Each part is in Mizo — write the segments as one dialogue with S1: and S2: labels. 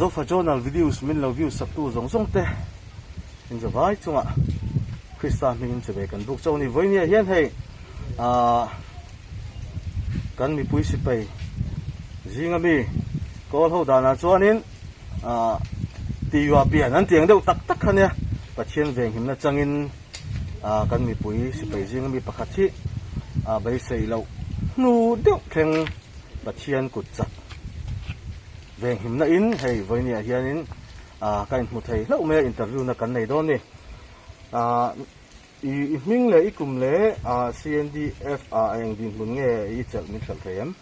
S1: Zofa Journal videos min lo view saktu zawng zawng te in zavai chungah Krista hmingin che ve kan buk chauh a ni. Vawinia hian hei ah kan mipui sipai zinga mi kawl ho danah chuanin ah tihua pian an tiang deuh tak tak kha nia Pathian venghimna changin ah kan mipui sipai zinga mi pakhat hi ah beisei loh hnu deuh thleng Pathian kut chak venghimna in hei vawinia hianin ah ka inhmu thei hlauh mai a interview na kan nei dawn ni ah i i hming leh i kum leh ah CNDF ah eng dinhmun nge i chelh min hralh thei em?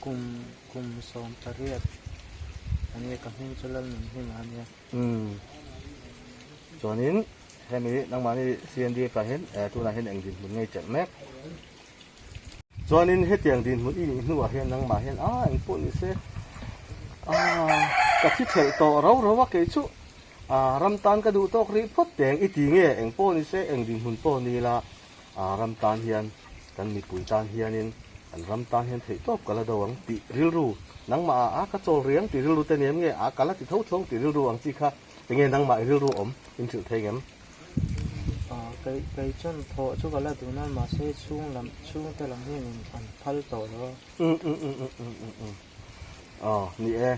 S2: Kum kum 18 ania ka hming chu Lalnunhima ania.
S1: Umm chuanin hemi nangmahni CNDF ah hian tunah hian eng dinhmun nge i chelh mek? Chuanin hetiang dinhmun i nih hnuah hian nangmah hian a engpawh ni se a ka thi thelh tawh rau rau a kei chu a ram tan ka duh tawk rih phawt teng i ti nge engpawh ni se eng dinhmun pawh ni ila a ram tan hian kan mipui tan hianin kan ram tan hian theih tawp ka la do ang tih rilru nangmah ah a ka chawl rih ang tih rilru te ni em nge a ka la ti tho tho ang tih rilru ang chi kha enge nangmah i rilru awm in hrilh thei ngem?
S2: Kei kei chuan thawh chu ka la dun a mahse chhung lam chhungte lam hianin an phal tawh lo a.
S1: Um um um um um um um aw ni e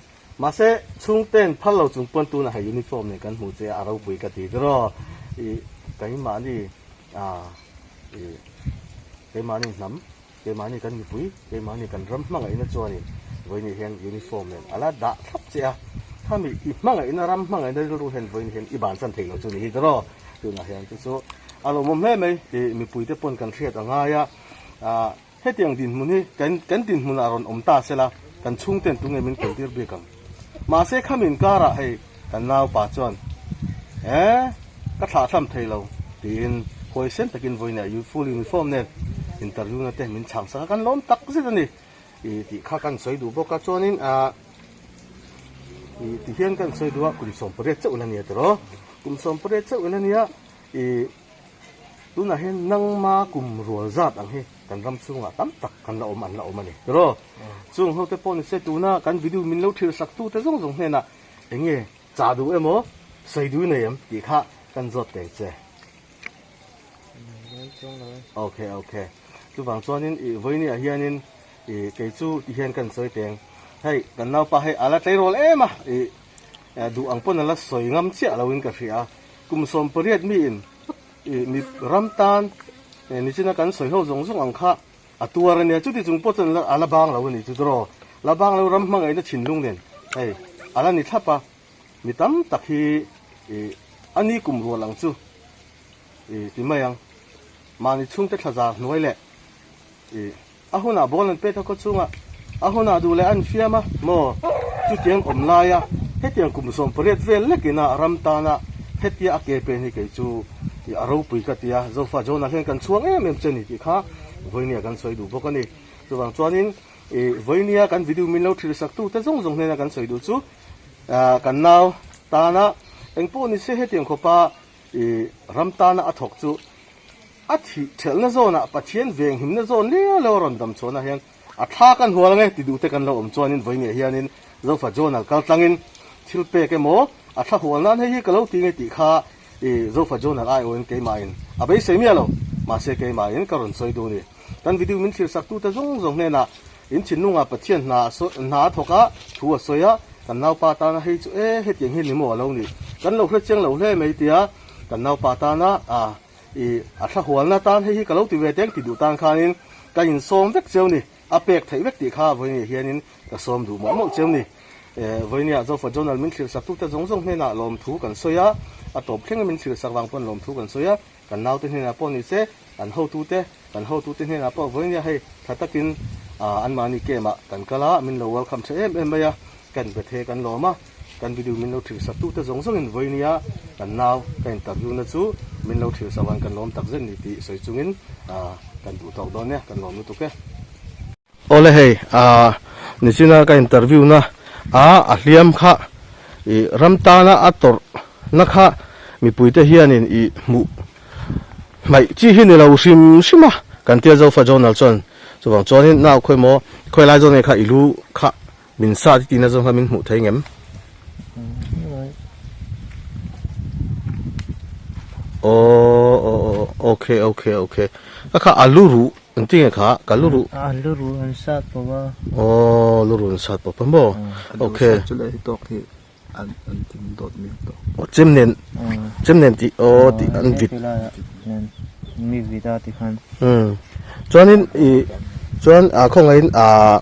S1: mahse chhungten phal lo chung pawn tunah hei uniform nen kan hmuh che a a ropui ka ti tiraw ih keimahni ah ih keimahni hnam Keimahni kan mipui, keimahni kan ram hmangaihna chuanin vawiin hian uniform nen a la dah thlap che a, khami i hmangaihna ram hmangaihna rilru hian vawiin hian i bansan thei lo chu ni hi tiraw? Tunah hian chu chu a lawmawm hle mai tih mipuite pawn kan hriat a ngai a, ah hetiang dinhmun hi kan kan dinhmunah rawn awm ta sela kan chhungten tunge min kaltir bik ang. Mahse khami inkarah hei Kan naupa chuan, Eh, ka thlahthlam thei lo, tiin huaisen takin vawiin ah full uniform nen interview na te min chhang sak a, kan lawm tak zet a ni i tih kha kan sawi duh bawk a, chuanin ah i ti hian kan sawi duh a, kum 18 chauh ila nia tiraw, kum 18 chauh ila nia i tunah hian nangma kum rual zat ang hi kan ram chhungah tam tak kan la awm an la awm a ni tiraw, chung ho te pawh ni se tuna kan video min lo thil sak tu te zawng zawng hnenah Enge chah duh emaw sawi duh nei em tih kha kan zawt teng che. Ok ok chuvang chuanin i vawinia hianin i kei chu ti hian kan sawi teng hei kan naupa hei ala tleirawl em a i duh ang pawn ala sawi ngam chiah loin ka hria kum 18 miin i mi ram tan nichina kan sawi ho zawng zawng ang kha A tuar a nia, chuti chung pawh chuan a la bang lo a ni chu tiraw? La bang lo ram hmangaihna thinlung nen hei a la ni thlap a, mi tam tak hi ih a ni kum rual ang chu ih ti mai ang. Mahni chhungte thlazar hnuai leh ih a hunah ball an pet a khaw chhungah a hunah duh leh an fiam a maw? Chutiang awm laia hetiang kum 18 vel lekin a ram tana hetia a ke pen hi kei chu ih a ropui ka ti a, Zofa Jonah hian kan chhuang em em che ni tih kha Vawinia kan sawi duh bawk a ni. Chuvang chuanin ih vawinia kan video min lo thil sak tute zawng zawng hnena kan sawi duh chu kan nau tana engpawh ni se hetiang khawpa ih ram tana a thawk chu a thih thelhna zawnah Pathian venghimna zawn liau liau a rawn dam chhuahna hian a thla kan hual ange ti duhte kan lo awm chuanin vawinia hianin Zofa Journal kal tlangin thil pek emaw a thla hual nan hei hi ka lo ti nge tih kha I Zofa Journal aiawhin keimahin a beisei miah lo, mahse keimahin ka rawn sawi duh a ni. Kan video min thlir sak tute zawng zawng hnenah in thinlungah Pathian hna hna a thawk a, thu a sawi a, kan naupa tana hei chu e hetiang hi ni maw a lo ni, kan lo hre chiang lo hle mai tia kan naupa tana a i a thla hualna tan hei hi ka lo ti ve teng ti duh tan khanin ka insawm vek cheu ni. A pek theih vek tih kha vawinia hianin ka sawm duh mawlh mawlh cheu ni. Vawinia Zofa Journal min thlir sak tute zawng zawng hnenah lawmthu kan sawi a, a tawp thleng min thlir sak vang pawn lawmthu kan sawi a, kan naute hnenah pawh ni se, kan hotute, kan hotute hnenah pawh vawinia hei tha takin anmahni camp ah kan kal a, min lo welcome tha em em mai a, kan be the kan lawm a, kan video min lo thlir sak tute zawng zawngin vawinia kan nau ka interview na chu min lo thlir sak vang kan lawm tak zet ni tih sawi chungin kan duh tawk dawn nia kan lawm lutuk e. Awle hei nichina ka interview na a a hliam kha ih ram tana a tawrh na kha mipuite hianin ih hmuh hmaih chi hi ni lo hrim hrim a kan tia Zofa Journal chuan chuvang chuanin nau khawimaw khawi lai zawn nge kha i lu kha. Min sat i tihna zawng kha min hmuh thei ngem? Aww aw aw okay okay okay ka kha a lu ruh engtin nge kha ka lu ruh
S2: a lu ruh an sat pawp a
S1: aww lu ruh an sat pawp a maw okay
S3: chu leh hi tawk hi an an tin dawt miau tawk
S1: aw chem nen chem nen tih aw tih an vit
S2: mi vit a ti khan
S1: umm chuanin ih chuan ah khawngaihin ah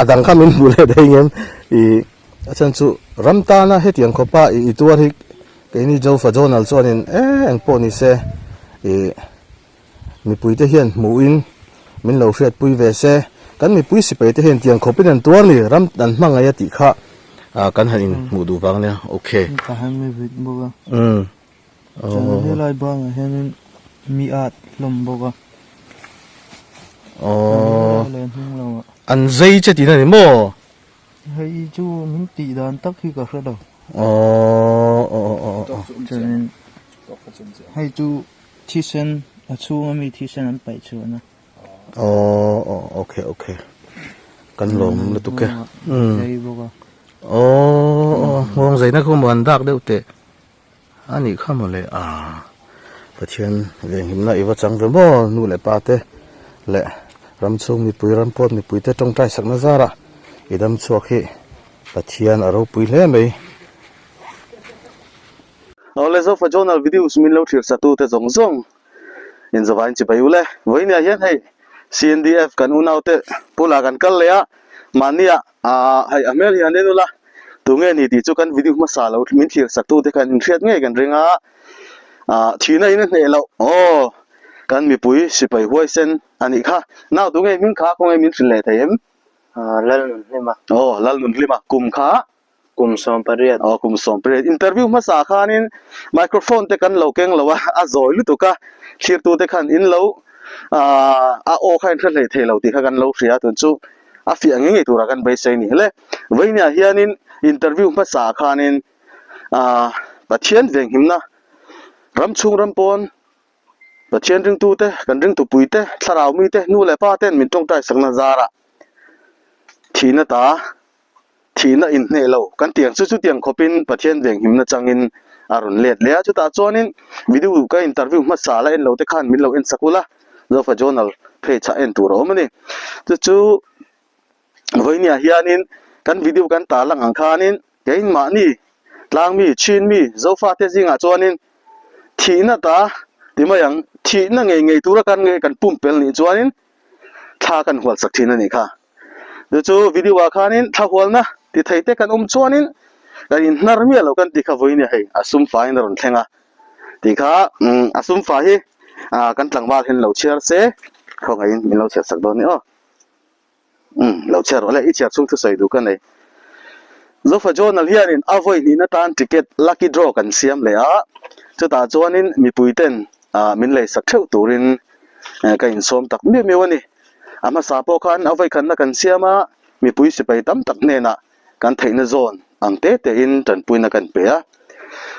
S1: a dang kha min hmuh leh thei ngem ih A chhan chu ram tana hetiang khawpa i tuar hi keini Jofa Journal chuanin eh eng pawh ni se ih mipuite hian hmuhin min lo hriatpui ve se kan mipui sipai te hian tiang khawpin an tuar ni ram an hmangaih a tih kha ah kan han inhmuh duh vang nia okay.
S2: Ka han mi vit bawk a.
S1: Umm.
S2: Chuan helai bangah hianin mi at hlawm bawk a.
S1: Aww. An zei che tihna ni maw?
S2: Hei chu min tih dan tak hi ka hre lo.
S1: Aww aw aw aw aw.
S2: Chuanin hei chu thisen a chhunga mi thisen an paih chhuahna.
S1: Aww aw okay okay kan lawm lutuk e.
S2: Umm. Zei bawk a.
S1: Aww aw nghawng zeina kha maw an dak deuh teh. A nih kha mawle a Pathian venghimna i va chang ve maw nu leh pa te leh ram chhung mipui ram pawt mipui te tawngtai sakna zarah i dam chhuak hi Pathian a ropui hle mai. Awle Zofa Journal videos min lo thlir satu te zawng zawng inzawvain chibai ule. Vawinia hian hei CNDF kan unaute bulah kan kal leh a mahnia Aaa hei a hmel hi han en ula tunge ni tih chu kan video hmasa lo min thlir sak tu te khan inhriat ngei kan ring a ah thihna in a hneh loh aw kan mipui sipai huaisen a nih kha nau tunge hming kha khawnge min hrilh leh thei em?
S2: Aaa Lalnunhlima.
S1: Aw Lalnunhlima kum kha
S2: Kum 18.
S1: Aw kum 18. Interview hmasa khanin microphone te kan lo keng lo a, a zawi lutuk a, thlirtu te khan in lo aah a aw kha in hre hlei thei lo tih kha kan lo hria tun chu a fiah ngei ngei turah kan beisei ni. Hle vawinia hianin interview hmasa khanin aah Pathian venghimna ram chhung ram pawn Pathian ringtute, kan ringtupuite, thlarau mite, nu leh pa ten min tawngtai sakna zarah thihna ta Thihna inhneh lo kan ti ang chu chutiang khawpin Pathian venghimna changin a rawn let leh a, chutah chuanin video ka interview hmasa la en lo te khan min lo en sak ula, Zofa Journal page ah en tur a awm a ni. Chu chu vawinia hianin kan video kan tarlang ang khanin keimahni tlangmi, Chinmi, Zofa te zingah chuanin thihna ta ti mai ang, thihna ngei ngei tura kan nge kan pumpelh nih chuanin thla kan hual sak thin a nih kha. Chu chu video ah khanin thla hualna ti thei te kan awm chuanin kan inhnar miah lo kan tih kha vawiin hei a sum faiin a rawn thleng a tih kha umm a sum fai hi ah kan tlangval hian lo chhiar se khawngaihin min lo chhiar sak dawn ni aw umm lo chhiar rawh le i chhiar chhung thusawi duh ka nei. Zofa Journal hianin a vawi hnihna tan ticket lucky draw kan siam leh a chutah chuanin mipui ten ah min lei sak theuh turin ka insawm tak miau miau a ni. A hmasa pawh khan a vawikhatna kan siam a, mipui sipai tam tak hnenah kan theihna zawn ang te tein tanpuina kan pe a.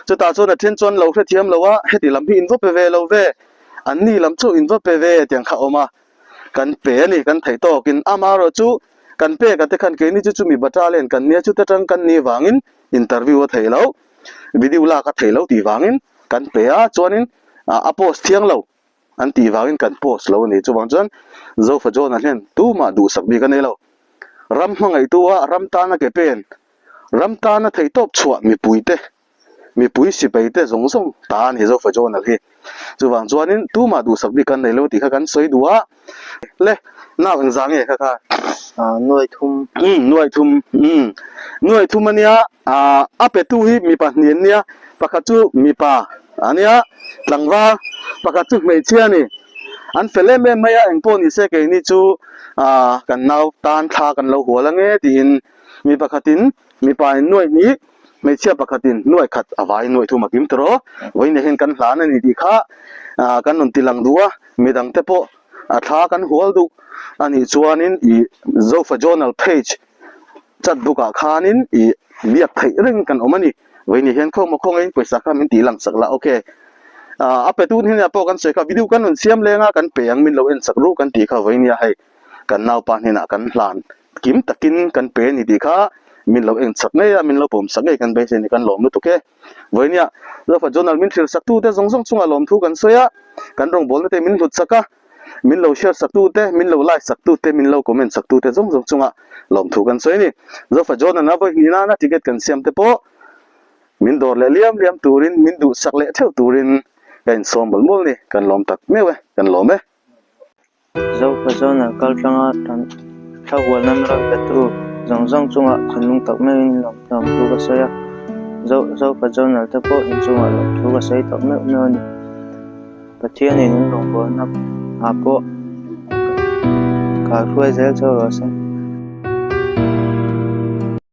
S1: Chutah chuan a then chuan lo hrethiam lo a, heti lam hi in va pe ve lo ve, anni lam chu in va pe ve tiang kha a awm a, kan pe a ni, kan theih tawkin. Amaherawh chu kan pek a te khan keini chu chumi battalion kan nia chuta tang kan ni vangin interview a theih loh, video lak a theih loh tih vangin kan pe a, chuanin a post thiang lo. An tih vangin kan post lo a ni. Chuvang chuan Zofa John-a hian tumah duhsak bik a nei lo. Ram hmangaihtu-a ram tana ke pen, ram tana theihtawp chhuah mipuite, mipui sipaite zawng zawng ta a ni Zofa John-a hi. Chuvang chuanin tumah duhsak bik kan nei lo tih kha kan sawi duh a. Le, nau engzah nge kha kha?
S2: Nuai thum.
S1: Umm, nuai thum. Umm, nuai thum a nia. Aaa a petu hi mipa hnih an nia, pakhat chu mipa a nia, tlangval pakhat chu hmeichhia a ni. An fel em em mai a, engpawh ni se keini chu aaa kan nau tan thla kan lo hual ange tiin mi pakhatin mipa in nuai hnih, hmeichhia pakhatin nuai khat a vai nuai thum a kim tawh rawh. Vawiin hian kan hlan a ni tih kha aaa kan rawn ti lang duh a, midang te pawh a thla kan hual duh a nih chuanin ih Zofa Journal page Chat book ah khanin ih biak theih reng kan awm a ni. Vawiin hian khaw maw khawngain pawisa kha min tih lang sak la ok. Ah a pe tun hian pawh kan sawi kha video kan rawn siam leng a kan pe ang min lo en sak ru kan tih kha vawiin nia hei kan naupa hnenah kan hlan kim takin kan pe a ni tih kha min lo en chak ngei a, min lo pawm sak ngei kan beisei a ni, kan lawm lutuk e. Vawinia Zofa Journal min thlir sak tute zawng zawng chungah lawmthu kan sawi a, kan rawngbawlna te min hlut sak a, min lo share sak tute, min lo like sak tute, min lo comment sak tute zawng zawng chungah lawmthu kan sawi a ni. Zofa Journal a vawi hnih nana ticket kan siam te pawh min dawr leh liam liam turin, min duh sak leh theuh turin ka insawm mawlh mawlh a ni, kan lawm tak meuh e, kan lawm e.
S2: Zofa Journal kal tlanga tan thla hual nan rawn petu zawng zawng chungah thinlung tak meuhin lawmthu ka sawi a, Zofa Journal te pawh inchungah lawmthu ka sawi tak meuh meuh a ni. Pathianin in rawngbawlna ah pawh ka hruai zel chauh rawh se.